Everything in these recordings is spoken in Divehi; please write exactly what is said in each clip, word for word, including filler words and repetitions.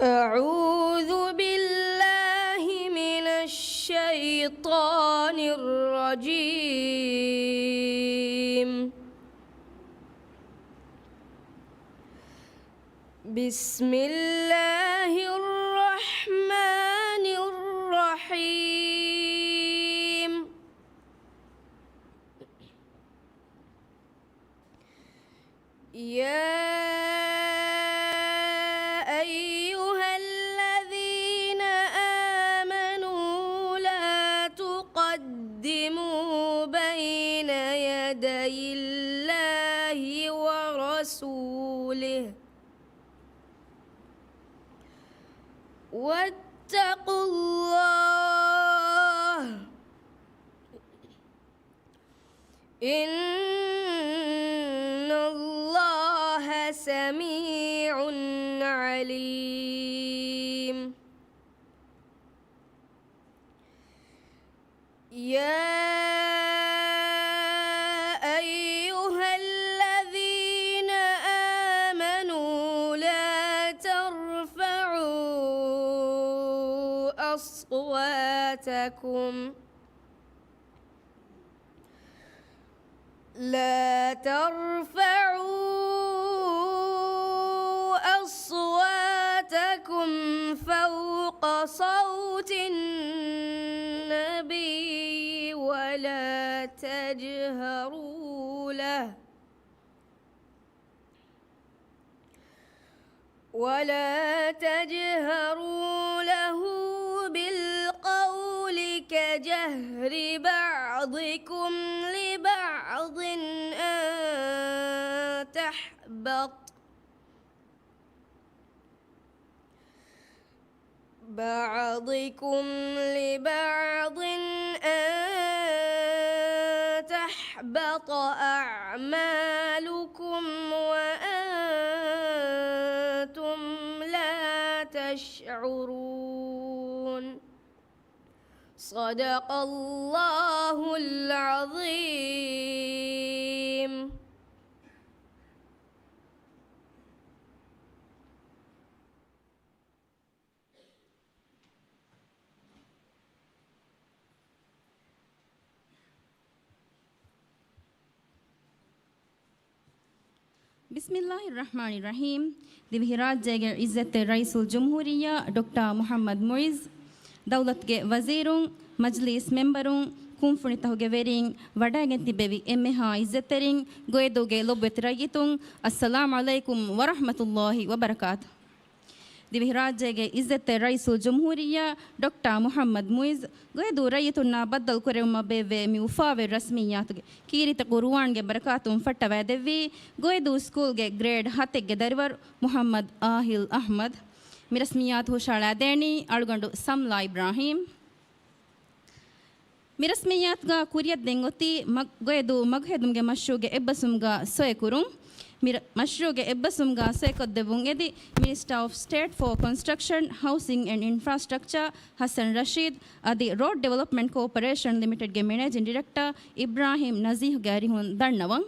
أعوذ بالله من الشيطان الرجيم. بسم الله الرحمن الرحيم. يا أيها الذين آمنوا لا تقدموا بين يدي الله ورسوله، واتقوا الله، إن الله سميع عليم. يا أيها الذين آمنوا لا ترفعوا أصواتكم لا ترفعوا أصواتكم فوق صوت النبي ولا تجهروا له ولا تجهروا له بالقول كجهر بعضكم لبعض أن تحبط بعضكم لبعض أن تحبط أعمالكم وأنتم لا تشعرون. صدق الله العظيم. ބިސްމިއްލާހި ރަޙްމާނި ރަޙީމް. ދިވެހިރާއްޖޭގެ ޢިއްޒަތްތެރި ރައީސުލްޖުމްހޫރިއްޔާ ޑޮކްޓާ މުޙައްމަދު މުޢިއްޒު، ދައުލަތުގެ ވަޒީރުން، މަޖްލީސް މެމްބަރުން، ކުންފުނިތަކުގެ ވެރިން، ވަޑައިގެން ތިއްބެވި އެންމެހާ ޢިއްޒަތްތެރިން، ގޮއިދޫގެ ލޮބުވެތި ރައްޔިތުން، އައްސަލާމް ޢަލައިކުމް ވަރަޙްމަތުﷲި ވަބަރަކާތު. ދިވެހިރާއްޖޭގެ ޢިއްޒަތްތެރި ރައީސުލްޖުމްހޫރިއްޔާ ޑޮކްޓާ މުޙައްމަދު މުޢިއްޒު، ގޮއިދޫ ރައްޔިތުންނާ ބައްދަލުކުރެވުމަށް ބޭއްވޭ މި އުފާވެރި ރަސްމިއްޔާތުގެ ކީރިތި ޤުރުއާންގެ ބަރަކާތުން ފައްޓަވައިދެއްވީ، ގޮއިދޫ ސްކޫލްގެ ގްރޭޑް ހަތެއްގެ ދަރިވަރު މުޙައްމަދު އާހިލް އަޙްމަދު. މި ރަސްމިއްޔާތު ހުށަހަޅައިދޭނީ އަޅުގަނޑު ސަމްލާ އިބްރާހީމް. މި ރަސްމިއްޔާތުގަ ކުރިއަށްދޭން އޮތީ މަ-، ގޮއިދޫ މަގުހެދުމުގެ މަޝްރޫޢުގެ އެއްބަސްވުމުގަ ސޮއެކުރުން. މި ރަ-، މަޝްރޫޢުގެ އެއްބަސްވުމުގަ ސޮއެކޮށްދެއްވުން އެދި މިނިސްޓާ އޮފް ސްޓޭޓް ފޯ ކޮންސްޓްރަކްޝަން، ހައުސިން އެންޑް އިންފްރާސްޓްރަކްޗާ ހަސަން ރަޝީދު އަދި ރޯޑް ޑިވެލޮޕްމަންޓް ކޯޕަރޭޝަން ލިމިޓެޑްގެ މެނޭޖިން ޑިރެކްޓަރ އިބްރާހީމް ނަޒީހުގެ އަރިހުން ދަންނަވަން.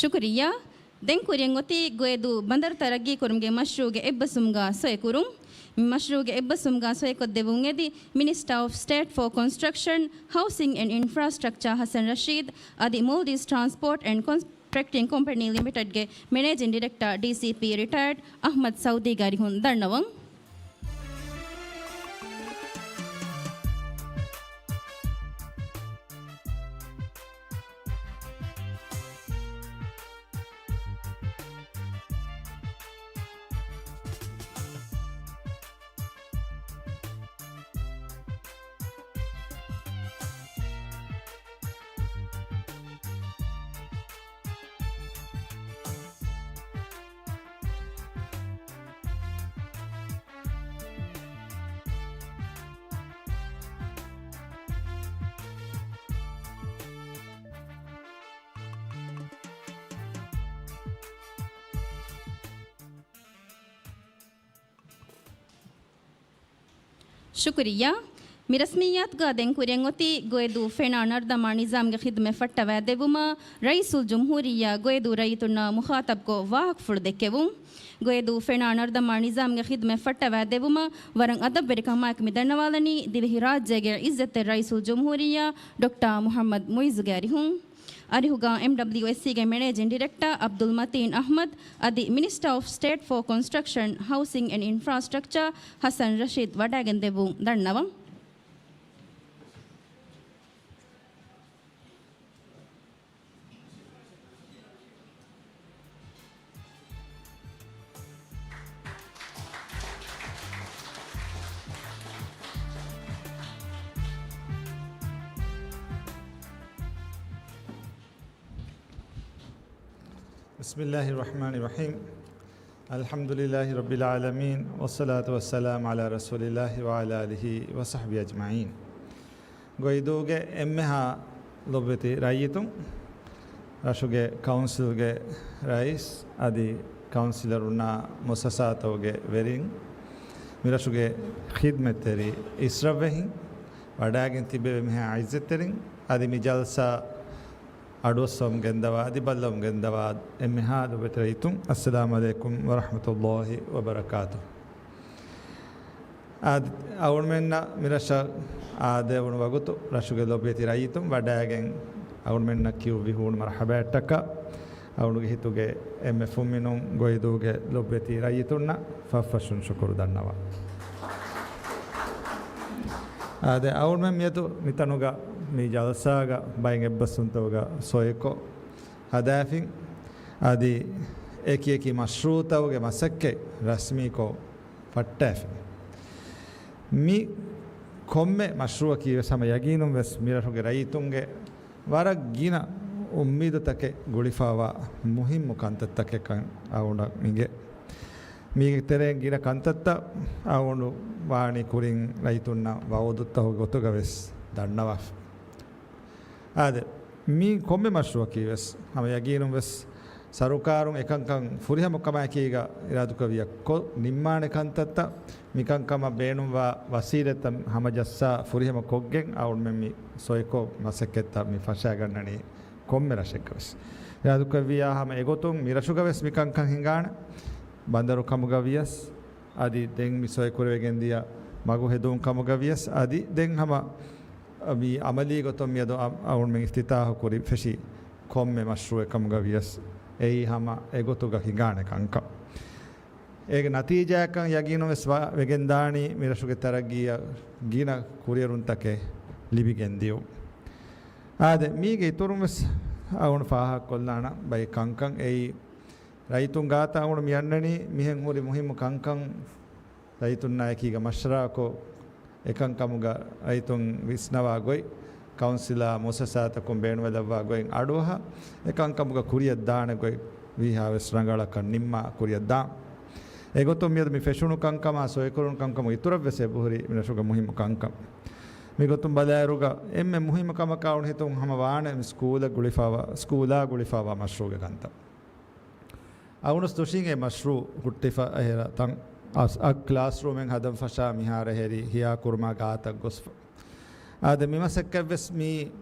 ޝުކުރިއްޔާ. ދެން ކުރިއަށް އޮތީ ގޮއިދޫ ބަނދަރު ތަރައްގީކުރުމުގެ މަޝްރޫޢުގެ އެއްބަސްވުމުގަ ސޮއެކުރުން. މި މަޝްރޫޢުގެ އެއްބަސްވުމުގަ ސޮއެކޮށްދެއްވުން އެދި މިނިސްޓާ އޮފް ސްޓޭޓް ފޯ ކޮންސްޓްރަކްޝަން، ހައުސިން އެންޑް އިންފްރާސްޓްރަކްޗާ ހަސަން ރަޝީދު އަދި މޯލްޑިވްސް ޓްރާންސްޕޯޓް އެންޑް ކޮން-، ޓްރެކްޓިން ކޮމްޕެނީ ލިމިޓެޑްގެ މެނޭޖިން ޑިރެކްޓަރ، ޑީސީޕީ ރިޓަޔަރޑް، އަޙްމަދު ސައުދީގެ އަރިހުން ދަންނަވަން. ޝުކުރިއްޔާ. މި ރަސްމިއްޔާތުގަ ދެން ކުރިއަށް އޮތީ ގޮއިދޫ ފެނާ ނަރުދަމާ ނިޒާމްގެ ޚިދުމަތް ފައްޓަވާ ދެއްވުމަށް ރައީސުލްޖުމްހޫރިއްޔާ ގޮއިދޫ ރައްޔިތުންނާ މުޚާޠަބްކޮށް ވާހަކަފުޅު ދެއްކެވުން. ގޮއިދޫ ފެނާ ނަރުދަމާ ނިޒާމްގެ ޚިދުމަތް ފައްޓަވާ ދެއްވުމަށް ވަރަށް އަދަބުވެރިކަމާއެކު މި ދަންނަވާލަނީ ދިވެހިރާއްޖޭގެ ޢިއްޒަތްތެރި ރައީސުލްޖުމްހޫރިއްޔާ ޑޮކްޓާ މުޙައްމަދު މުޢިއްޒުގެ އަރިހުން. އަރިހުގަ އެމްޑަބްލިއުއެސްސީގެ މެނޭޖިން ޑިރެކްޓާ ޢަބްދުލް މަތީން އަޙްމަދު އަދި މިނިސްޓާ އޮފް ސްޓޭޓް ފޯ ކޮންސްޓްރަކްޝަން، ހައުސިން އެންޑް އިންފްރާސްޓްރަކްޗާ ޙަސަން ރަޝީދު ވަޑައިގެން ދެއްވުން ދަންނަވަން. بسم الله الرحمن الرحيم. الحمد لله رب العالمين، والصلاة والسلام على رسول الله وعلى آله وصحبه أجمعين. ގޮއިދޫގެ އެންމެހާ ލޮބުވެތި ރައްޔިތުން، ރަށުގެ ކައުންސިލްގެ ރައީސް އަދި ކައުންސިލަރުންނާ މުއައްސަސާތަކުގެ ވެރިން، މިރަށުގެ ޚިދްމަތްތެރި އިސްރަށްވެހިން، ވަޑައިގެން ތިއްބެވި މިހާ ޢިއްޒަތްތެރިން އަދި މި ޖަލްސާ އަޑުއައްސަވަމުން ގެންދަވާ އަދި ބައްލަވަމުން ގެންދަވާ އެންމެހާ ލޮބުވެތި ރައްޔިތުން، އައްސަލާމު ޢަލައިކުމް ވަރަޙްމަތުﷲ ވަބަރަކާތުހު. އާދެ، އަޅުމެންނަށް މިރަށަށް އާދެވުނު ވަގުތު ރަށުގެ ލޮބުވެތި ރައްޔިތުން ވަޑައިގެން އަޅުމެންނަށް ކިޔުއްވި ހޫނު މަރުޙަބާއަށްޓަކާ، އަޅުގެ ހިތުގެ އެންމެ ފުންމިނުން ގޮއިދޫގެ ލޮބުވެތި ރައްޔިތުންނަށް ފަށްފަށުން ޝުކުރު ދަންނަވާ. އާދެ، އަޅުމެން މިއަދު މިތަނުގަ މި ޖަލްސާގަ ބައެއް އެއްބަސްވުންތަކުގަ ސޮއިކޮށް ހަދާފިން، އަދި އެކި އެކި މަޝްރޫޢުތަކުގެ މަސައްކަތް ރަސްމީކޮށް ފައްޓާފިން. މި ކޮންމެ މަޝްރޫޢަކީ ވެސް ހަމަ ޔަގީނުން ވެސް މިރަށުގެ ރައްޔިތުންގެ ވަރަށް ގިނަ އުއްމީދުތަކެއް ގުޅިފައިވާ މުހިއްމު ކަންތައްތަކެއްކަން އަޅުގަނޑަށް އިނގޭ. މީގެ ތެރެއިން ގިނަ ކަންތައްތައް އަޅުގަނޑު ވާނީ ކުރިން ރައްޔިތުންނަށް ވަޢުދުތަކުގެ ގޮތުގަ ވެސް ދަންނަވާފަ. އާދެ، މި ކޮންމެ މަޝްރޫޢަކީ ވެސް ހަމަ ޔަގީނުން ވެސް ސަރުކާރުން އެކަންކަން ފުރިހަމަކަމާއެކީގަ އިރާދުކުރެއްވިޔާ ކޮށް ނިންމާނެ ކަންތައްތައް، މިކަންކަމަށް ބޭނުންވާ ވަސީލަތްތައް ހަމަޖައްސާ ފުރިހަމަ ކޮށްގެން އަޅުމެން މި ސޮއިކޮށް މަސައްކަތްތައް މި ފަށައިގަންނަނީ ކޮންމެ ރަށެއްގަ ވެސް. އިރާދުކުރެއްވިޔާ ހަމަ އެގޮތުން މި ރަށުގަ ވެސް މިކަންކަން ހިނގާނެ. ބަނދަރު ކަމުގަ ވިޔަސް، އަދި ދެން މި ސޮއިކުރެވިގެންދިޔަ މަގު ހެދުން ކަމުގަ ވިޔަސް، އަދި ދެން ހަމަ މި އަމަލީ ގޮތުން މިއަދު އަ-، އަޅުމެން އިފްތިތާޙު ކުރި ފެށި ކޮންމެ މަޝްރޫޢެއް ކަމުގަ ވިޔަސް، އެއީ ހަމަ އެގޮތުގަ ހިނގާނެ ކަންކަން. އޭގެ ނަތީޖާއަކަށް ޔަގީނުން ވެސް ވާ-، ވެގެންދާނީ މި ރަށުގެ ތަރައްގީއަށް ގިނަ ކުރިއެރުންތަކެއް ލިބިގެން ދިޔުން. އާދެ، މީގެ އިތުރުން ވެސް އަޅުގަނޑު ފާހަގަކޮށްލާނަން ބައެއް ކަންކަން. އެއީ، ރައްޔިތުން ގާތަށް އަޅުގަނޑު މި އަންނަނީ މިހެން ހުރި މުހިއްމު ކަންކަން ރައްޔިތުންނާ އެކީގަ މަޝްވަރާކޮށް، އެކަންކަމުގަ ރައްޔިތުން ވިސްނަވާ ގޮތް، ކައުންސިލާ މުއައްސަސާތަކުން ބޭނުންވެލައްވާ ގޮތް އަޑުއަހާ، އެކަންކަމުގަ ކުރިއަށް ދާނެ ގޮތް ވީހާވެސް ރަނގަޅަކަށް ނިންމާ ކުރިއަށް ދާން. އެގޮތުން މިއަދު މި ފެށުނު ކަންކަމާ ސޮއިކުރުނު ކަންކަމުގެ އިތުރަށްވެސް އެބަހުރި މި ރަށުގެ މުހިއްމު ކަންކަން. މިގޮތުން ބަލާއިރުގަ އެންމެ މުހިއްމު ކަމަކަށް އަޅުގަނޑު ހިތުން ހަމަ ވާނެ މި ސްކޫލަށް ގުޅިފައިވާ، ސްކޫލާ ގުޅިފައިވާ މަޝްރޫޢުގެ ކަންތައް. އަޅުގަނޑު ދުށީގެ މަޝްރޫޢު ހުއްޓިފަ އެހެރަ ތަން އަސް އަށް ކްލާސްރޫމެއް ހަދަން ފަށާ މިހާރު އެހެރީ ހިޔާކުރުމާ ގާތަށް ގޮސްފަ. އާދެ، މި މަސައްކަތްވެސް މީ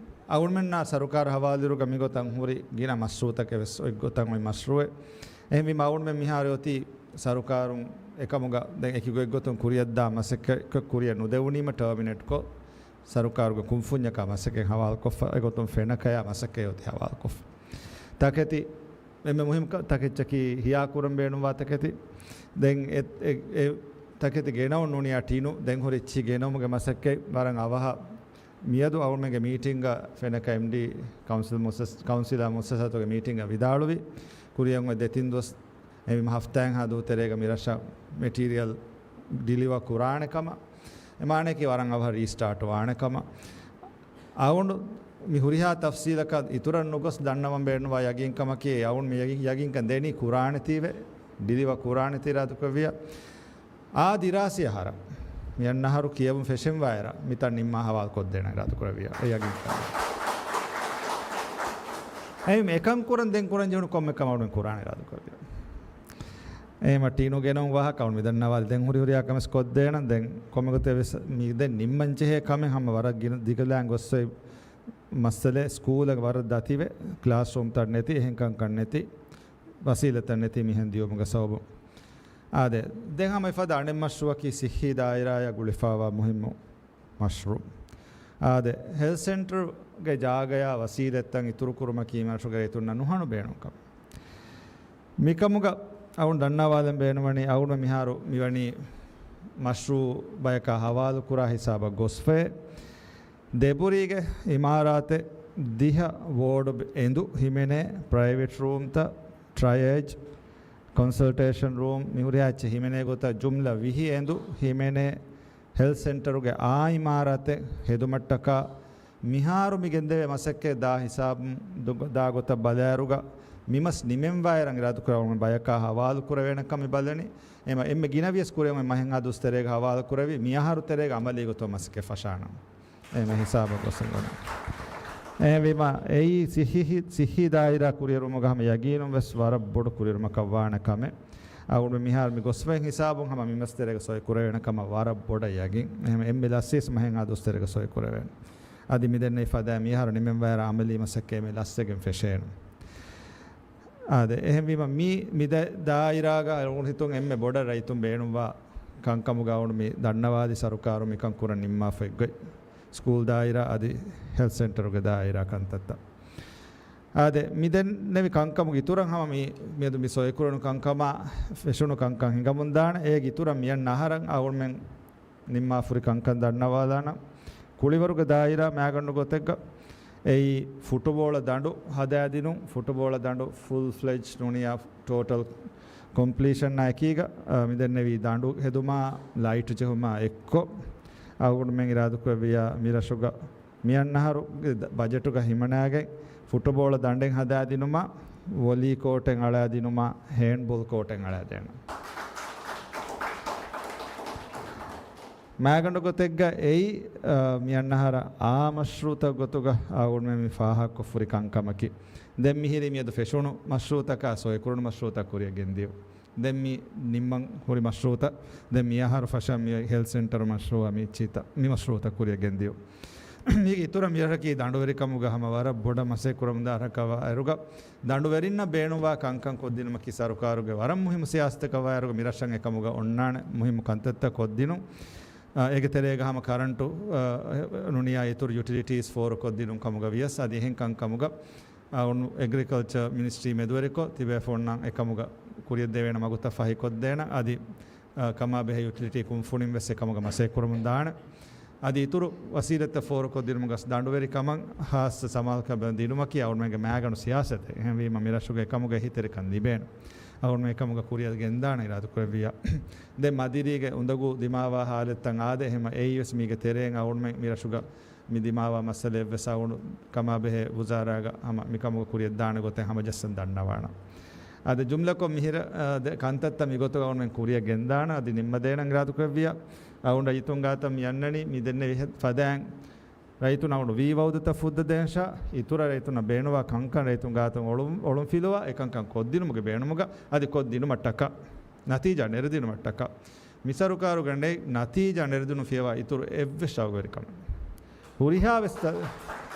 އަޅުމެންނާ ސަރުކާރު ހަވާލުއިރުގަ މިގޮތަށް ހުރި ގިނަ މަޝްރޫޢުތަކެއް ވެސް އޮތް ގޮތަށް އޮތް މަޝްރޫޢެއް. އެހެންވީމަ އަޅުމެން މިހާރު އޮތީ ސަރުކާރުން އެކަމުގަ ދެން އެކި ގޮތްގޮތުން ކުރިއަށްދާ މަސައްކަތް ކުރިއަށް ނުދެވުނީމަ ޓާމިނޭޓްކޮށް، ސަރުކާރުގެ ކުންފުންޏަކާ މަސައްކަތް ހަވާލުކޮށްފަ، އެގޮތުން ފެނަކަޔާ މަސައްކަތް އޮތީ ހަވާލުކޮށްފަ. ތަކެތި، އެންމެ މުހިއްމު ތަކެއްޗަކީ ހިޔާކުރަން ބޭނުންވާ ތަކެތި. ދެން އެ، އެ، އެ ތަކެތި ގެނައުން ނޫނިޔާ ޓިނު، ދެން ހުރި އެއްޗިހި ގެނައުމުގެ މަސައްކަތް ވަރަށް އަވަހަށް މިއަދު އަޅުމެންގެ މީޓިންގ ފެނަކަ އެމްޑީ ކައުންސިލް މުއައްސަސް، ކައުންސިލާ މުއައްސަސާތުގެ މީޓިންގ ވިދާޅުވި، ކުރިއަށް އޮތް ދެތިން ދުވަސް އެ ހަފްތާއެއްހާ ދުވަހު ތެރޭގަ މި ރަށަށް މެޓީރިއަލް ޑިލިވަ ކުރާނެ ކަމަށް. އެ މާނައަކީ ވަރަށް އަވަހަށް ރީސްޓާޓް ވާނެ ކަމަށް. އަޅުގަނޑު މި ހުރިހާ ތަފްސީލަކަށް އިތުރަށް ނުގޮސް ދަންނަވަން ބޭނުންވާ ޔަގީންކަމަކީ، އަޅުގަނޑު މި ޔަގީން، ޔަގީންކަން ދެނީ ކުރާނެތީވެ، ޑިލިވަ ކުރާނެތީ އިރާދަކުރެއްވިޔާ. އާ ދިރާސީ އަހަރަށް މި އަންނަ އަހަރު ކިޔެވުން ފެށެންވާއިރަށް މިތަން ނިންމާ ހަވާލު ކޮށްދޭނަން އިރާދަކުރެއްވިޔާ. އެ ޔަގީންކަން. އެހެން އެކަން ކުރަން ދެން ކުރަން ޖެހުނު ކޮންމެ ކަމެއް އަޅުގަނޑު ކުރާނެ އިރާދަކުރެއްވިޔާ. އެހެމަ ޓީނު ގެނައުން ވާހަކަ އަޅު މިދަންނަވާލި ދެން ހުރި ހުރިހާ ކަމެސް ކޮށްދޭނަން. ދެން ކޮންމެގޮތެއް ވެސް މި ދެން ނިންމަން ޖެހޭ ކަމެއް ހަމަ ވަރަށް ގިނަ ދިގުލާން ގޮސް އޮތް މައްސަލައެއް ސްކޫލަށް ވަރަށް ދަތިވެ، ކްލާސްރޫމްތައް ނެތި، އެހެން ކަންކަން ނެތި، ވަސީލަތްތައް ނެތި މިހެން ދިޔުމުގެ ސަބަބުން. އާދެ، ދެން ހަމަ އެފަދަ އަނެއް މަޝްރޫއަކީ ސިއްހީ ދާއިރާއަށް ގުޅިފައިވާ މުހިއްމު މަޝްރޫއު. އާދެ، ހެލްތް ސެންޓަރުގެ ޖާގަޔާ ވަސީލަތްތައް އިތުރުކުރުމަކީ މަޝްރޫއުގެ ރައްޔިތުންނަށް ނުހަނު ބޭނުން ކަމެއް. މިކަމުގަ އަޅުގަނޑު ދަންނަވާލަން ބޭނުންވަނީ، އަޅުގަނޑު މިހާރު މިވަނީ މަޝްރޫއު ބަޔަކާ ހަވާލުކުރާ ހިސާބަށް ގޮސްފައި. ދެބުރީގެ އިމާރާތެއް ދިހަ ވޯޑު އެނދު ހިމެނޭ، ޕްރައިވެޓް ރޫމްތައް، ޓްރަޔަޖް، ކޮންސަލްޓޭޝަން ރޫމް، މިހުރިހާ އެއްޗެއް ހިމެނޭ ގޮތަށް ޖުމްލަ ވިހި އެނދު ހިމެނޭ. ހެލްތް ސެންޓަރުގެ އާ އިމާރާތެއް ހެދުމަށްޓަކާ މިހާރު މި ގެންދެވޭ މަސައްކަތް ދާ ހިސާބުން ދު-، ދާ ގޮތަށް ބަލާއިރުގަ މި މަސް ނިމެންވާއިރަށް އިރާދަކުރެވުނު ބަޔަކާ ހަވާލު ކުރެވޭނެ ކަމަށް މި ބަލަނީ. އެމަ އެންމެ ގިނަ ވިޔަސް ކުރެވުނު މަހެއްހާ ދުވަސް ތެރޭގަ ހަވާލު ކުރެވި، މިއަހަރު ތެރޭގަ އަމަލީ ގޮތުން މަސައްކަތް ފަށާނަން. އެހެން ހިސާބަށް ގޮސް އިނގޮން. އެހެންވީމަ، އެއީ ސިއްހީ، ސިއްހީ ދާއިރާ ކުރިއެރުމުގަ ހަމަ ޔަގީނުން ވެސް ވަރަށް ބޮޑު ކުރިއެރުމަކަށް ވާނެ ކަމެއް. އަޅުގަނޑު މިހާރު މި ގޮސްފައި ހިސާބުން ހަމަ މި މަސް ތެރޭގަ ސޮއި ކުރެވޭނެ ކަމަށް ވަރަށް ބޮޑަށް ޔަގީން. އެހެން އެންމެ ލަސްވިޔަސް މަހެއްހާ ދުވަސް ތެރޭގަ ސޮއި ކުރެވޭނެ. އަދި މި ދެންނެވި ފަދައިން މިހާރު ނިމެންވާއިރަށް އަމަލީ މަސައްކަތް އެންމެ ލަސްވެގެން ފެށޭނެ. އާދެ، އެހެންވީމަ މި، މި ދަ-، ދާއިރާގަ އަޅުގަނޑު ހިތުން އެންމެ ބޮޑަށް ރައްޔިތުން ބޭނުންވާ ކަންކަމުގަ އަޅުގަނޑު މި ދަންނަވާލި ސަރުކާރު މިކަން ކުރަން ނިންމާފައި އޮތް ގޮތް. ސްކޫލް ދާއިރާ އަދި ހެލްތް ސެންޓަރުގެ ދާއިރާ ކަންތައްތައް. އާދެ، މި ދެންނެވި ކަންކަމުގެ އިތުރަށް ހަމަ މި، މިއަދު މި ސޮއިކުރެވުނު ކަންކަމާ ފެށުނު ކަންކަން ހިނގަމުންދާނެ. އޭގެ އިތުރަށް މިއަންނަ އަހަރަށް އަޅުގަނޑުމެން ނިންމާފުރި ކަންކަން ދަންނަވާލާނަން. ކުޅިވަރުގެ ދާއިރާ މައިގަނޑު ގޮތެއްގަ އެއީ ފުޓުބޯޅަ ދަނޑު ހަދާދިނުން، ފުޓުބޯޅަ ދަނޑު ފުލް ފްލެޖްޑް ނޫނިއްޔާ ޓޯޓަލް ކޮމްޕްލީޝަންއާ އެކީގަ، އަ، މިދެންނެވީ ދަނޑު ހެދުމާ، ލައިޓް ޖެހުމާ އެއްކޮށް، އަޅުގަނޑުމެން އިރާދަކުރެއްވިއްޔާ މިރަށުގަ މިއަންނަ އަހަރުގެ ދަ-، ބަޖެޓުގަ ހިމަނާގެން ފުޓުބޯޅަ ދަނޑެއް ހަދާދިނުމާ، ވޮލީ ކޯޓެއް އަޅާދިނުމާ، ހޭންޑްބޯލް ކޯޓެއް އަޅާދޭނަން. މައިގަނޑު ގޮތެއްގަ އެއީ، އަ، މިއަންނަ އަހަރަށް އާ މަޝްރޫއުތައް ގޮތުގަ އަޅުގަނޑުމެން މި ފާހަގަކޮށްފުރި ކަންކަމަކީ. ދެން މިހިރީ މިއަދު ފެށުނު މަޝްރޫއުތަކާ ސޮއިކުރުނު މަޝްރޫއުތައް ކުރިއަށް ގެންދިޔުން. ދެން މި ނިންމަން ހުރި މަޝްރޫއުތައް، ދެން މިއަހަރު ފަށަން މި ހެލްތް ސެންޓަރު މަޝްރޫއާ މި އެއްޗިތައް، މި މަޝްރޫއުތައް ކުރިއަށް ގެންދިޔުން. މީގެ އިތުރަށް މިރަށަކީ ދަނޑުވެރިކަމުގަ ހަމަ ވަރަށް ބޮޑަށް މަސައްކަތް ކުރަމުންދާ އަހަރަކަށް ވާއިރުގަ، ދަނޑުވެރިންނަށް ބޭނުންވާ ކަންކަން ކޮށްދިނުމަކީ ސަރުކާރުގެ ވަރަށް މުހިއްމު ސިޔާސަތަކަށް ވާއިރުގަ މިރަށަށް އެކަމުގަ އޮންނާނެ މުހިއްމު ކަންތައްތައް ކޮށްދިނުން. އާ، އޭގެ ތެރޭގަ ހަމަ ކަރަންޓު، އާ، ނޫނިއްޔާ އިތުރު ޔުޓިލިޓީސް ފޯރުކޮށްދިނުން ކަމުގަ ވިޔަސް އަދި އެހެން ކަންކަމުގަ އަޅުގަނޑު އެގްރިކަލްޗަރ މިނިސްޓްރީ މެދުވެރިކޮށް، ތިބޭފުޅުންނަށް އެކަމުގަ ކުރިއަށްދެވޭނެ މަގުތައް ފަހިކޮށްދޭނަން. އަދި، އަ، ކަމާބެހޭ ޔުޓިލިޓީ ކުންފުނިން ވެސް އެކަމުގަ މަސައްކަތް ކުރަމުން ދާނެ. އަދި އިތުރު ވަސީލަތްތައް ފޯރުކޮށްދިނުމުގަ ދަނޑުވެރިކަމަށް ހާއްސަ ސަމާލުކަމެއް ދިނުމަކީ އަޅުގަނޑުމެންގެ މައިގަނޑު ސިޔާސަތެއް. އެހެންވީމަ މިރަށުގެ އެކަމުގެ އެހީތެރިކަން ލިބޭނެ. އަޅުގަނޑުމެން އެކަމުގަ ކުރިއަށް ގެންދާނެ އިރާދަކުރެއްވިއްޔާ. ދެން މަދިރީގެ އުނދަގޫ ދިމާވާ ހާލަތްތައް އާދެ، އެހެމަ އެއީ ވެސް މީގެ ތެރެއިން އަޅުގަނޑުމެން މިރަށުގަ މި ދިމާވާ މައްސަލައެއްވެސް އަޅުގަނޑު ކަމާބެހޭ ވުޒާރާގަ ހަމަ މިކަމުގަ ކުރިއަށްދާނެ ގޮތެއް ހަމަޖައްސަން ދަންނަވާނަން. އަދި ޖުމްލަކޮށް މިހިރަ، އާ، ދެ ކަންތައްތައް މިގޮތުގަ އަޅުގަނޑުމެން ކުރިއަށް ގެންދާނަން އަދި ނިންމަދޭނަން އިރާދަކުރެއްވިއްޔާ، އަޅުގަނޑަށް އިތުން ގާތަށް މި އަންނަނީ މި ދެންނެވި ހެ-، ފަދައިން ރައްޔިތުން އަޅުގަނޑު ވީ ވައުދުތައް ފުއްދަދޭން ޝާ، އިތުރަށް ރައްޔިތުންނަށް ބޭނުންވާ ކަންކަން ރައްޔިތުން ގާތުން އޮޅުން-، އޮޅުންފިލުވާ އެކަންކަން ކޮށްދިނުމުގެ ބޭނުމުގަ އަދި ކޮށްދިނުމަށްޓަކާ، ނަތީޖާ ނެރެދިނުމަށްޓަކާ. މި ސަރުކާރުގަ ނެތް ނަތީޖާ ނެރެދުނު ފިޔަވާ އިތުރު އެއްވެސް ޝައުގުވެރިކަމެއް. ހުރިހާ ވެސް ތަ-،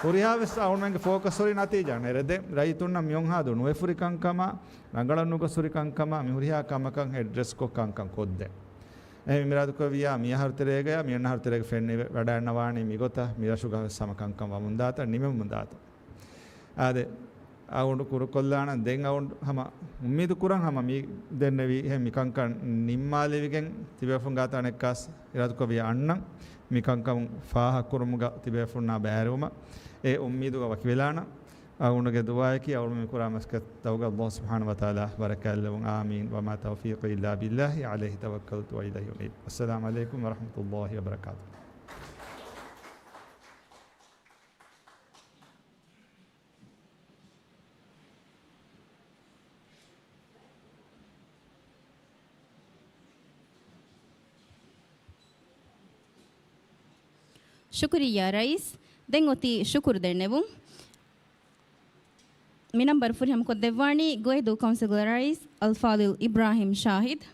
ހުރިހާ ވެސް އަޅުގަނޑުމެންގެ ފޯކަސް ހުރީ ނަތީޖާ ނެރެދޭން. ރައްޔިތުންނަށް މިއޮންހާދު ނުވެފުރި ކަންކަމާ، ރަނގަޅަށް ނުގޮސް ހުރި ކަންކަމާ، މި ހުރިހާ ކަމަކަށް އެޑްރެސްކޮށް ކަންކަން ކޮށްދޭން. އެހެން މިރާދުކޮށްވިއްޔާ، މިއަހަރު ތެރޭގަޔާ، މިއަންނަ އަހަރު ތެރޭގަ ފެންނަ ވަޑައިގަންނަވާނީ މިގޮތަށް، މިރަށުގަ ވެސް ހަމަ ކަންކަން ވަމުންދާތަން، ނިމެމުންދާތަން. އާދެ، އަޅުގަނޑު ކުރުކޮށްލާނަން. ދެން އަޅުގަނޑު ހަމަ އުއްމީދު ކުރަން ހަމަ މި ދެންނެވި އެހެން މިކަންކަން ނިންމާލެވިގެން ތިބޭފުން ގާތަށް އަނެއްކާސް އިރާދަކޮށްވިޔާ އަންނަން. މިކަންކަން ފާހަގަކުރުމުގަ ތިބޭފުންނާ ބައިވެރިވުމަށް އެ އުއްމީދުގަ ވަކިވެލާނަން. އަޅުގަނޑުގެ ދުޢާއަކީ އަޅުގަނޑު މި ކުރާ މަސައްކަތްތަކުގަ ﷲ ސުބްޙާނަހޫ ވަތަޢާލާ ބަރަކާތްލެއްވުން. އާމީން. وما توفيقي إلا بالله عليه توكلت وإليه أنيب. السلام عليكم ورحمة الله وبركاته. ޝުކުރިއްޔާ ރައީސް. ދެން އޮތީ ޝުކުރު ދެންނެވުން. މިނަންބަރު ފުރިހަމަކޮށްދެއްވާނީ ގޮއިދޫ ކައުންސިލްގެ ރައީސް އަލްފާޟިލް އިބްރާހިމް ޝާހިދު.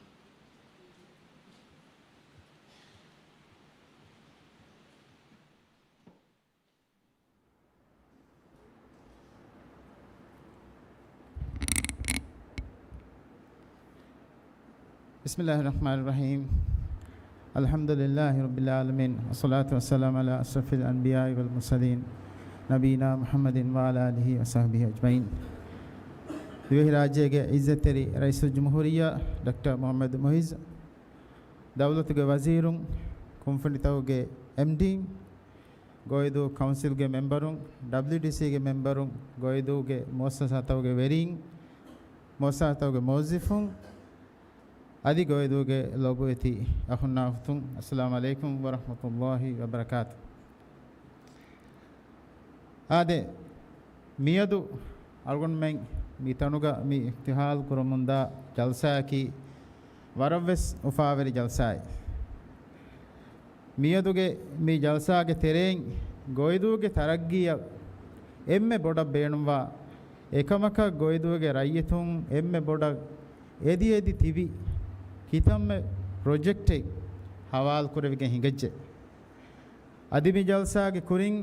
بسم الله الرحمن الرحيم. الحمد لله رب العالمين. والصلاة والسلام على أشرف الأنبياء والمرسلين نبينا محمد وعلى آله وصحبه أجمعين. ދިވެހިރާއްޖޭގެ އިއްޒަތްތެރި ރައީސުލްޖުމްހޫރިއްޔާ ޑޮކްޓަރ މުޙައްމަދު މުޢިއްޒު، ދައުލަތުގެ ވަޒީރުން، ކުންފުނިތަކުގެ އެމްޑީން، ގޮއިދޫ ކައުންސިލްގެ މެމްބަރުން، ޑަބްލިއުޑީސީގެ މެމްބަރުން، ގޮއިދޫގެ މުއައްސަސާތަކުގެ ވެރީން، މުއައްސަސާތަކުގެ މުވައްޒިފުން، އަދި ގޮއިދޫގެ ލޮބުވެތި އަޚުންނާ އުޚްތުން، އައްސަލާމު ޢަލައިކުމް ވަރަޙްމަތުﷲި ވަބަރަކާތު. އާދެ، މިއަދު އަޅުގަނޑުމެން މި ތަނުގަ މި އިފްތިޙާލު ކުރަމުންދާ ޖަލްސާއަކީ ވަރަށްވެސް އުފާވެރި ޖަލްސާއެއް. މިއަދުގެ މި ޖަލްސާގެ ތެރެއިން ގޮއިދޫގެ ތަރައްގީއަށް އެންމެ ބޮޑަށް ބޭނުންވާ އެކަމަކަށް ގޮއިދޫގެ ރައްޔިތުން އެންމެ ބޮޑަށް އެދި އެދި ތިބި ކިތަންމެ ޕްރޮޖެކްޓެއް ހަވާލުކުރެވިގެން ހިނގައްޖެ. އަދި މި ޖަލްސާގެ ކުރިން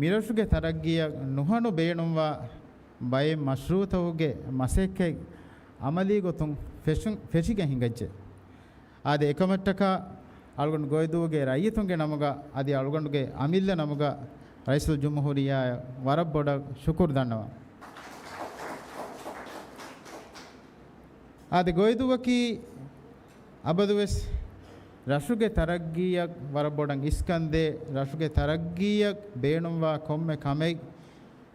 މިރަށުގެ ތަރައްގީއަށް ނުހަނު ބޭނުންވާ ބައެއް މަޝްރޫޢުތަކުގެ މަސައްކަތް އަމަލީ ގޮތުން ފެށުން، ފެށިގެން ހިނގައްޖެ. އާދެ، އެކަމަށްޓަކާ އަޅުގަނޑު ގޮއިދޫގެ ރައްޔިތުންގެ ނަމުގަ އަދި އަޅުގަނޑުގެ އަމިއްލަ ނަމުގަ ރައީސުލްޖުމްހޫރިއްޔާއަށް ވަރަށް ބޮޑަށް ޝުކުރު ދަންނަވަން. އާދެ، ގޮއިދޫއަކީ އަބަދުވެސް ރަށުގެ ތަރައްގީއަށް ވަރަށް ބޮޑަށް އިސްކަންދޭ، ރަށުގެ ތަރައްގީއަށް ބޭނުންވާ ކޮންމެ ކަމެއް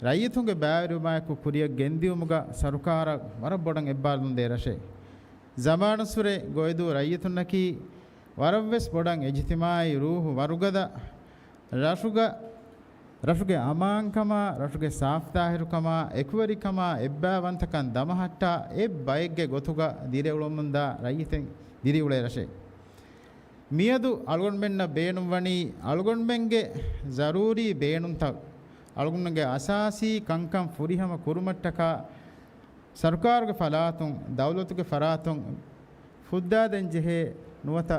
ރައްޔިތުންގެ ބައިވެރިވުމާއެކު ކުރިއަށް ގެންދިއުމުގަ ސަރުކާރަށް ވަރަށް ބޮޑަށް އެއްބާރުލުން ދޭ ރަށެއް. ޒަމާނުއްސުރެ ގޮއިދޫ ރައްޔިތުންނަކީ ވަރަށްވެސް ބޮޑަށް އިޖްތިމާޢީ ރޫޙު ވަރުގަދަ، ރަށުގަ، ރަށުގެ އަމާންކަމާ، ރަށުގެ ސާފްތާހިރުކަމާ، އެކުވެރިކަމާ، އެއްބައިވަންތަކަން ދަމަހައްޓާ، އެއްބައެއްގެ ގޮތުގަ ދިރިއުޅެމުންދާ ރައްޔިތެއް ދިރިއުޅޭ ރަށެއް. މިއަދު އަޅުގަނޑުމެންނަށް ބޭނުންވަނީ، އަޅުގަނޑުމެންގެ ޒަރޫރީ ބޭނުންތައް، އަޅުގަނޑުމެންގެ އަސާސީ ކަންކަން ފުރިހަމަ ކުރުމަށްޓަކާ، ސަރުކާރުގެ ފަރާތުން، ދައުލަތުގެ ފަރާތުން ފުއްދާދޭން ޖެހޭ ނުވަތަ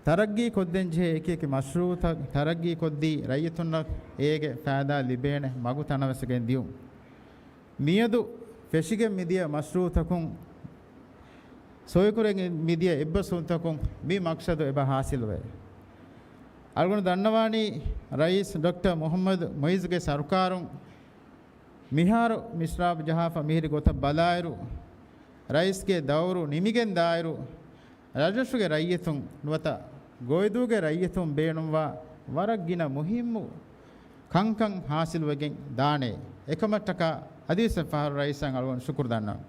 ތަރައްގީ ކޮށްދޭން ޖެހޭ އެކި އެކި މަޝްރޫޢުތައް، ތަރައްގީ ކޮށްދީ ރައްޔިތުންނަށް އޭގެ ފައިދާ ލިބޭނެ މަގު ތަނަވަސް ގެންދިޔުން. މިއަދު ފެށިގެން މިދިޔަ މަޝްރޫޢުތަކުން، ސޮއިކުރެގެން މިދިޔަ އެއްބަސްވުންތަކުން މި މަޤްޞަދު އެބަ ޙާޞިލުވޭ. އަޅުގަނޑު ދަންނަވާނީ، ރައީސް ޑޮކްޓަރ މުޙައްމަދު މުޢިއްޒުގެ ސަރުކާރުން މިހާރު މިސްރާބު ޖަހާފަ މިހިރި ގޮތަށް ބަލާއިރު، ރައީސްގެ ދައުރު ނިމިގެން ދާއިރު، ރަށްރަށުގެ ރައްޔިތުން ނުވަތަ ގޮއިދޫގެ ރައްޔިތުން ބޭނުންވާ ވަރަށް ގިނަ މުހިއްމު ކަންކަން ޙާޞިލުވެގެން ދާނެ. އެކަމަށްޓަކާ އަދިވެސް އެއްފަހަރު ރައީސަށް އަޅުގަނޑު ޝުކުރު ދަންނަވަން.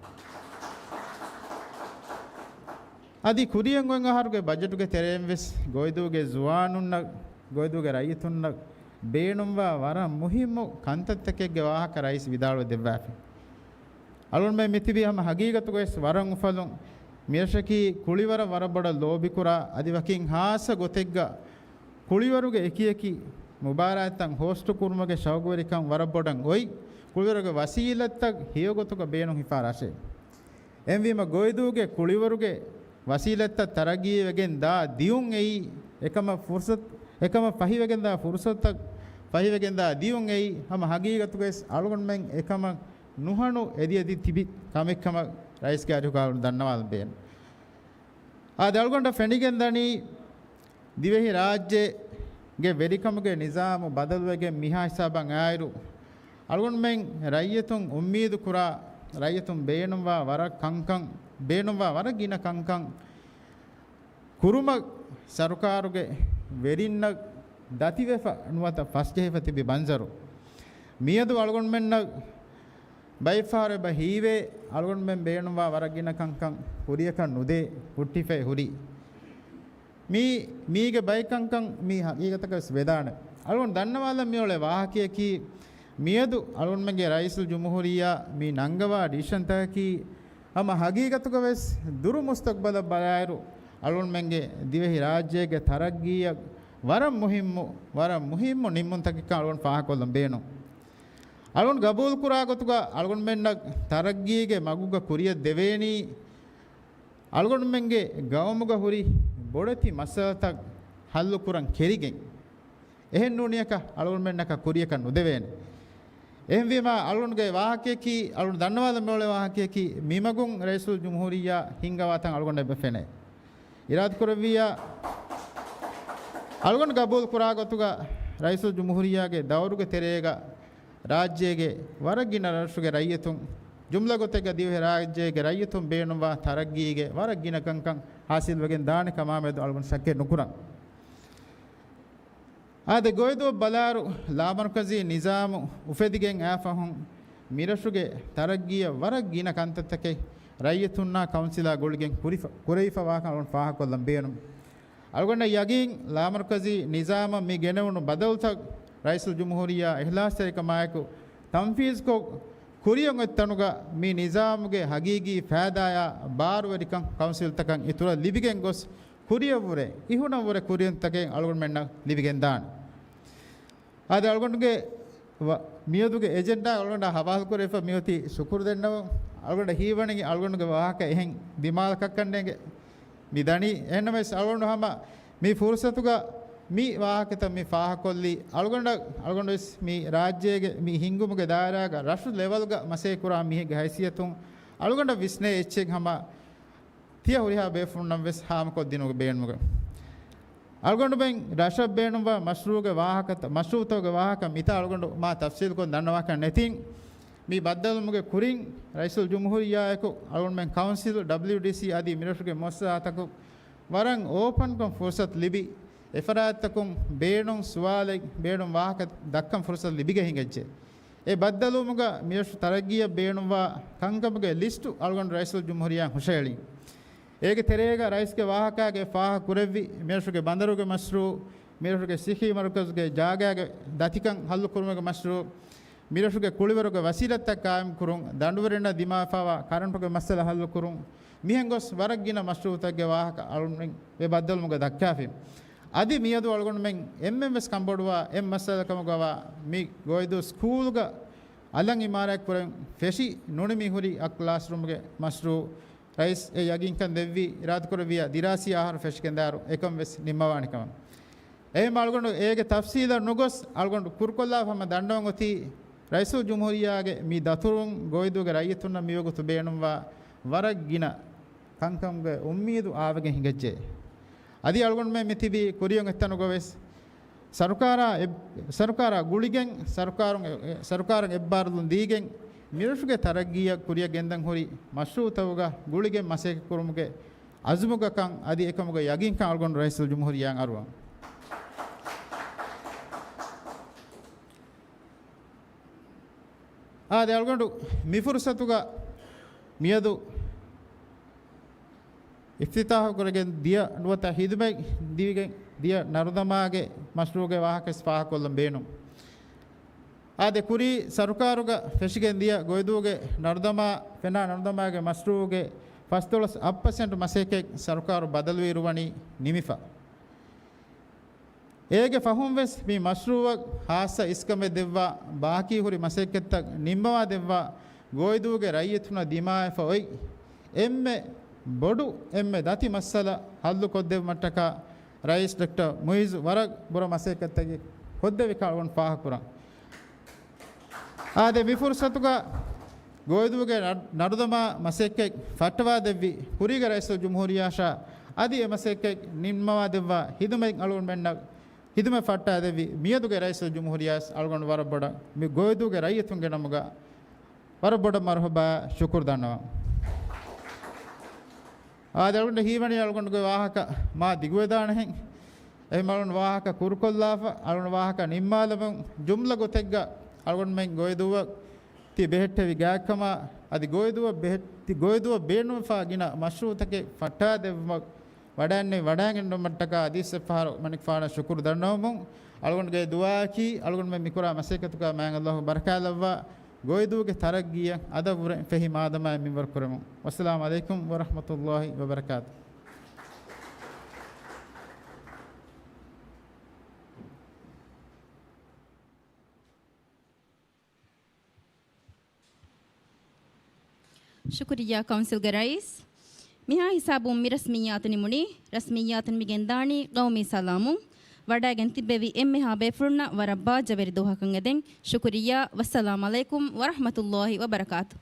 އަދި ކުރިއަށް އޮތް އަހަރުގެ ބަޖެޓުގެ ތެރެއިން ވެސް ގޮއިދޫގެ ޒުވާނުންނަށް، ގޮއިދޫގެ ރައްޔިތުންނަށް ބޭނުންވާ ވަރަށް މުހިއްމު ކަންތައްތަކެއްގެ ވާހަކަ ރައީސް ވިދާޅުވެ ދެއްވާފި. އަޅުގަނޑުމެން މިތިބީ ހަމަ ހަގީގަތުގަވެސް ވަރަށް އުފަލުން. މިރަށަކީ ކުޅިވަރަށް ވަރަށް ބޮޑަށް ލޯބިކުރާ، އަދި ވަކިން ހާއްސަ ގޮތެއްގަ ކުޅިވަރުގެ އެކިއެކި މުބާރާތްތައް ހޯސްޓު ކުރުމުގެ ޝައުގުވެރިކަން ވަރަށް ބޮޑަށް އޮތް، ކުޅިވަރުގެ ވަސީލަތްތައް ހެޔޮގޮތުގަ ބޭނުން ހިފާ ރަށެއް. އެހެންވީމަ ގޮއިދޫގެ ކުޅިވަރުގެ ވަސީލަތްތައް ތަރައްގީވެގެން ދާ ދިޔުން އެއީ، އެކަމަށް ފުރުސަތު، އެކަމަށް ފަހިވެގެންދާ ފުރުސަތުތައް ފަހިވެގެންދާ ދިޔުން އެއީ، ހަމަ ހަގީގަތުގަވެސް އަޅުގަނޑުމެން އެކަމަށް ނުހަނު އެދިއެދި ތިބި ކަމެއްކަމަށް ރައީސްގެ އަރިހުގައި ދަންނަވާލަން ބޭނުން. އާދެ، އަޅުގަނޑަށް ފެނިގެން ދަނީ، ދިވެހި ރާއްޖޭގެ ވެރިކަމުގެ ނިޒާމު ބަދަލުވެގެން މިހާ ހިސާބަށް އާއިރު، އަޅުގަނޑުމެން ރައްޔިތުން އުއްމީދު ކުރާ، ރައްޔިތުން ބޭނުންވާ ވަރަށް ކަންކަން، ބޭނުންވާ ވަރަށް ގިނަ ކަންކަން ކުރުމަށް ސަރުކާރުގެ ވެރިންނަށް ދަތިވެފަ ނުވަތަ ފަސްޖެހިފަ ތިބި މަންޒަރު، މިއަދު އަޅުގަނޑުމެންނަށް ބައެއްފަހަރު އެބަ ހީވޭ، އަޅުގަނޑުމެން ބޭނުންވާ ވަރަށް ގިނަ ކަންކަން ކުރިޔަކަށް ނުދޭ، ހުއްޓިފައި ހުރި. މީ، މީގެ ބައެއް ކަންކަން މީ ހަގީގަތަކަށް ވެސް ވެދާނެ. އަޅުގަނޑު ދަންނަވާލަން މިއުޅޭ ވާހަކަޔަކީ، މިއަދު އަޅުގަނޑުމެންގެ ރައީސުލްޖުމްހޫރިއްޔާ މި ނަންގަވާ ޑިސިޝަންތަކަކީ، ހަމަ ހަގީގަތުގަ ވެސް ދުރު މުސްތަގްބަލަށް ބަލާއިރު، އަޅުގަނޑުމެންގެ ދިވެހި ރާއްޖޭގެ ތަރައްގީއަށް ވަރަށް މުހިއްމު، ވަރަށް މުހިއްމު ނިންމުންތަކެއްކަން އަޅުގަނޑު ފާހަގަކޮށްލަން ބޭނުން. އަޅުގަނޑު ގަބޫލުކުރާ ގޮތުގަ އަޅުގަނޑުމެންނަށް ތަރައްގީގެ މަގުގަ ކުރިއަށް ދެވޭނީ، އަޅުގަނޑުމެންގެ ގައުމުގަ ހުރި ބޮޑެތި މައްސަލަތައް ހައްލުކުރަން ކެރިގެން. އެހެން ނޫނިއަކަށް އަޅުގަނޑުމެންނަކަށް ކުރިއަކަށް ނުދެވޭނެ. އެހެންވީމާ، އަޅުގަނޑުގެ ވާހަކަޔަކީ، އަޅުގަނޑު ދަންނަވާލަން މިއުޅޭ ވާހަކަޔަކީ، މިމަގުން ރައީސުލް ޖުމްހޫރިއްޔާ ހިންގަވާތަން އަޅުގަނޑަށް އެބަ ފެނޭ. އިރާދަކުރެއްވިއްޔާ، އަޅުގަނޑު ގަބޫލު ކުރާ ގޮތުގަ ރައީސުލް ޖުމްހޫރިއްޔާގެ ދައުރުގެ ތެރޭގަ ރާއްޖޭގެ ވަރަށް ގިނަ ރަށުގެ ރައްޔިތުން، ޖުމްލަ ގޮތެއްގަ ދިވެހި ރާއްޖޭގެ ރައްޔިތުން ބޭނުންވާ ތަރައްގީގެ ވަރަށް ގިނަ ކަންކަން ހާސިލްވެގެން ދާނެ ކަމާމެދު އަޅުގަނޑު ޝައްކެއް ނުކުރަން. އާދެ، ގޮއިދޫ ބަލާއިރު، ލާމަރުކަޒީ ނިޒާމު އުފެދިގެން އާފަހުން މިރަށުގެ ތަރައްގީއަށް ވަރަށް ގިނަ ކަންތައްތަކެއް ރައްޔިތުންނާ ކައުންސިލާ ގުޅިގެން ކުރިފަ-، ކުރެވިފަވާކަން އަޅުގަނޑު ފާހަގަކޮށްލަން ބޭނުން. އަޅުގަނޑަށް ޔަގީން، ލާމަރުކަޒީ ނިޒާމަށް މި ގެނެވުނު ބަދަލުތައް ރައީސުލް ޖުމްހޫރިއްޔާ އިހްލާސްތެރިކަމާއެކު ތަންފީޒުކޮށް، ކުރިއަށް އޮތް ތަނުގަ މި ނިޒާމުގެ ހަގީގީ ފައިދާއާ ބާރުވެރިކަން ކައުންސިލްތަކަށް އިތުރަށް ލިބިގެން ގޮސް، ކުރިއަށްވުރެ، އިހުނަށްވުރެ ކުރިއެއްތަކެއް އަޅުގަނޑުމެންނަށް ލިބިގެންދާނެ. އާދެ، އަޅުގަނޑުގެ ވަ-، މިއަދުގެ އެޖެންޑާ އަޅުގަނޑާ ހަވާލުކުރެވިފަ މިއޮތީ ޝުކުރު ދެންނެވުން. އަޅުގަނޑަށް ހީވަނީ އަޅުގަނޑުގެ ވާހަކަ އެހެން ދިމާލަކަށްކަންނޭނގެ މި ދަނީ. އެހެންނަމަވެސް، އަޅުގަނޑު ހަމަ މި ފުރުސަތުގަ މި ވާހަކަތައް މި ފާހަކޮށްލީ، އަޅުގަނޑަށް، އަޅުގަނޑުވެސް މި ރާއްޖޭގެ މި ހިންގުމުގެ ދާއިރާގަ ރަށު ލެވަލްގަ މަސައްކަތް ކުރާ މީހެއްގެ ހައިސިއްޔަތުން އަޅުގަނޑަށް ވިސްނޭ އެއްޗެއް ހަމަ ތިޔަ ހުރިހާ ބޭފުޅުންނަށް ވެސް ހާމަކޮށްދިނުމުގެ ބޭނުމުގަ، އަޅުގަނޑުމެން ރަށަށް ބޭނުންވާ މަޝްރޫޢުގެ ވާހަކަތައް، މަޝްރޫޢުތަކުގެ ވާހަކަ މިތާ އަޅުގަނޑު މާ ތަފްސީލުކޮށް ދަންނަވާކަށް ނެތިން، މި ބައްދަލުވުމުގެ ކުރިން ރައީސުލް ޖުމްހޫރިއްޔާއެކު އަޅުގަނޑުމެން ކައުންސިލް، ޑަބްލިޔުޑީސީ އަދި މިރަށުގެ މުއައްސަސާތަކުން ވަރަށް އޯޕަންކޮށް ފުރުސަތު ލިބި، އެފަރާތްތަކުން ބޭނުން ސުވާލެއް، ބޭނުން ވާހަކަ ދައްކަން ފުރުސަތު ލިބިގެން ހިނގައްޖެ. އެ ބައްދަލުވުމުގަ މިރަށު ތަރައްގީއަށް ބޭނުންވާ ކަންކަމުގެ ލިސްޓު އަޅުގަނޑު ރައީސުލް ޖުމްހޫރިއްޔާ ހުށަހެޅި. އޭގެ ތެރޭގަ ރައީސްގެ ވާހަކާގެ ފާހަގަ ކުރެއްވި މިރަށުގެ ބަނދަރުގެ މަޝްރޫޢު، މިރަށުގެ ސިއްހީ މަރުކަޒުގެ ޖާގާގެ ދަތިކަން ހައްލު ކުރުމުގެ މަޝްރޫޢު، މިރަށުގެ ކުޅިވަރުގެ ވަސީލަތްތައް ޤާއިމް ކުރުން، ދަނޑުވެރިންނަށް ދިމާވެފައިވާ ކަރަންޓުގެ މައްސަލަ ހައްލު ކުރުން، މިހެން ގޮސް ވަރަށް ގިނަ މަޝްރޫޢުތަކުގެ ވާހަކަ އަޅުގަނޑުމެން އެ ބައްދަލުވުމުގަ ދައްކާފި. އަދި މިއަދު އަޅުގަނޑުމެން އެންމެން ވެސް ކަންބޮޑުވާ އެއް މައްސަލަ ކަމުގަވާ މި ގޮއިދޫ ސްކޫލްގަ އަލަށް އިމާރާތް ކުރަން ފެށި ނުނިމި ހުރި އަ ކްލާސްރޫމްގެ މަޝްރޫޢު ރައީސް އެ ޔަގީންކަން ދެއްވީ، އިރާދަކުރެއްވިއްޔާ ދިރާސީ އަހަރު ފެށިގެންދާއިރު އެކަން ވެސް ނިންމަވާނެ ކަމަށް. އެހެން އަޅުގަނޑު އޭގެ ތަފްސީލަށް ނުގޮސް، އަޅުގަނޑު ކުރުކޮށްލާފަ ހަމަ ދަންނަވަން އޮތީ، ރައީސުލް ޖުމްހޫރިއްޔާގެ މި ދަތުރުން ގޮއިދޫގެ ރައްޔިތުންނަށް މިވަގުތު ބޭނުންވާ ވަރަށް ގިނަ ކަންކަމުގެ އުއްމީދު އާވެގެން ހިނގައްޖެ. އަދި އަޅުގަނޑުމެން މި ތިބީ ކުރިއަށް އޮތްތަނުގަ ވެސް، ސަރުކާރާ އެ-، ސަރުކާރާ ގުޅިގެން، ސަރުކާރުން އެ-، އެ-، ސަރުކާރަށް އެއްބާރުލުން ދީގެން، މިރަށުގެ ތަރައްގީއަށް ކުރިއަށް ގެންދަން ހުރި މަޝްރޫޢުތަކުގަ ގުޅިގެން މަސައްކަތް ކުރުމުގެ އަޒުމުގަކަން އަދި އެކަމުގެ ޔަގީންކަން އަޅުގަނޑު ރައީސުލް ޖުމްހޫރިއްޔާއަށް އަރުވަން. އާދެ، އަޅުގަނޑު މި ފުރުސަތުގަ މިއަދު އިފްތިތާޙު ކުރެގެން ދިޔަ ނުވަތަ ހިދުމަތް ދީގެން ދިޔަ ނަރުދަމާގެ މަޝްރޫޢުގެ ވާހަކަ ވެސް ފާހަގަކޮށްލަން ބޭނުން. އާދެ، ކުރީ ސަރުކާރުގަ ފެށިގެން ދިޔަ ގޮއިދޫގެ ނަރުދަމާ، ފެނާ ނަރުދަމާގެ މަޝްރޫޢުގެ ފަސްދޮޅަސް އަށް ޕަސެންޓް މަސައްކަތް ސަރުކާރު ބަދަލުވިއިރު ވަނީ ނިމިފަ. އޭގެ ފަހުން ވެސް މި މަޝްރޫޢަށް ޚާއްޞަ އިސްކަމެއް ދެއްވާ، ބާކީ ހުރި މަސައްކަތްތައް ނިންމަވާ ދެއްވާ، ގޮއިދޫގެ ރައްޔިތުންނަށް ދިމާވެފަ އޮތް އެންމެ ބޮޑު، އެންމެ ދަތި މައްސަލަ ހައްލު ކޮށްދެއްވުމަށްޓަކާ ރައީސް ޑޮކްޓަރ މުއިއްޒު ވަރަށް ބުރަ މަސައްކަތްތަކެއް ކޮށްދެއްވި ކަމަށް ފާހަގަކުރަން. އާދެ، މި ފުރުސަތުގަ ގޮއިދޫގެ ނަ-، ނަރުދަމާ މަސައްކަތް ފައްޓަވާދެއްވި ކުރީގެ ރައީސުލް ޖުމްހޫރިއްޔާއަށާ އަދި އެ މަސައްކަތް ނިންމަވާދެއްވާ ހިދުމަތް އަޅުގަނޑުމެންނަށް ހިދުމަތް ފައްޓާދެއްވި މިއަދުގެ ރައީސުލް ޖުމްހޫރިއްޔާ އަޅުގަނޑު ވަރަށް ބޮޑަށް މި ގޮއިދޫގެ ރައްޔިތުންގެ ނަމުގަ ވަރަށް ބޮޑަށް މަރުޙަބާ ޝުކުރު ދަންނަވަން. އާދެ، އަޅުގަނޑު ހީވަނީ އަޅުގަނޑުގެ ވާހަކަ މާ ދިގުވެދާނެހެން. އެހެން އަޅުގަނޑު ވާހަކަ ކުރުކޮށްލާފަ، އަޅުގަނޑު ވާހަކަ ނިންމާލަމުން ޖުމްލަ ގޮތެއްގަ އަޅުގަނޑުމެން ގޮއިދޫއަށް ތި ބެހެއްޓެވި ގާތްކަމާ، އަދި ގޮއިދޫއަށް ބެހެ-، ތި ގޮއިދޫއަށް ބޭނުންވެފާ ގިނަ މަޝްރޫޢުތަކެއް ފައްޓާދެއްވުމަށް ވަޑައިގެންނެވި ވަޑައިގެންނެވުމަށްޓަކާ އަދިވެސް އެއްފަހަރު މަނިކުފާނަށް ޝުކުރު ދަންނަވަމުން، އަޅުގަނޑުގެ ދުޢާއަކީ، އަޅުގަނޑުމެން މިކުރާ މަސައްކަތުގަ މާތް ﷲ ބަރަކާތްލައްވާ، ގޮއިދޫގެ ތަރައްގީއަށް އަދަށްވުރެ ފެހި މާދަމާއެއް މިންވަރު ކުރެމުން. ވައްސަލާމު ޢަލައިކުމް ވަރަޙްމަތުﷲ ވަބަރަކާތުހު. ޝުކުރިއްޔާ ކައުންސިލްގެ ރައީސް. މިހާ ހިސާބުން މި ރަސްމިއްޔާތު ނިމުނީ. ރަސްމިއްޔާތުން މި ގެންދާނީ ޤައުމީ ސަލާމުން. ވަޑައިގެން ތިއްބެވި އެންމެހާ ބޭފުޅުންނަށް ވަރަށް ބާއްޖަވެރި ދުވަހަކަށް އެދެން. ޝުކުރިއްޔާ. ވައްސަލާމް ޢަލައިކުމް ވަރަޙްމަތުﷲ ވަބަރަކާތު.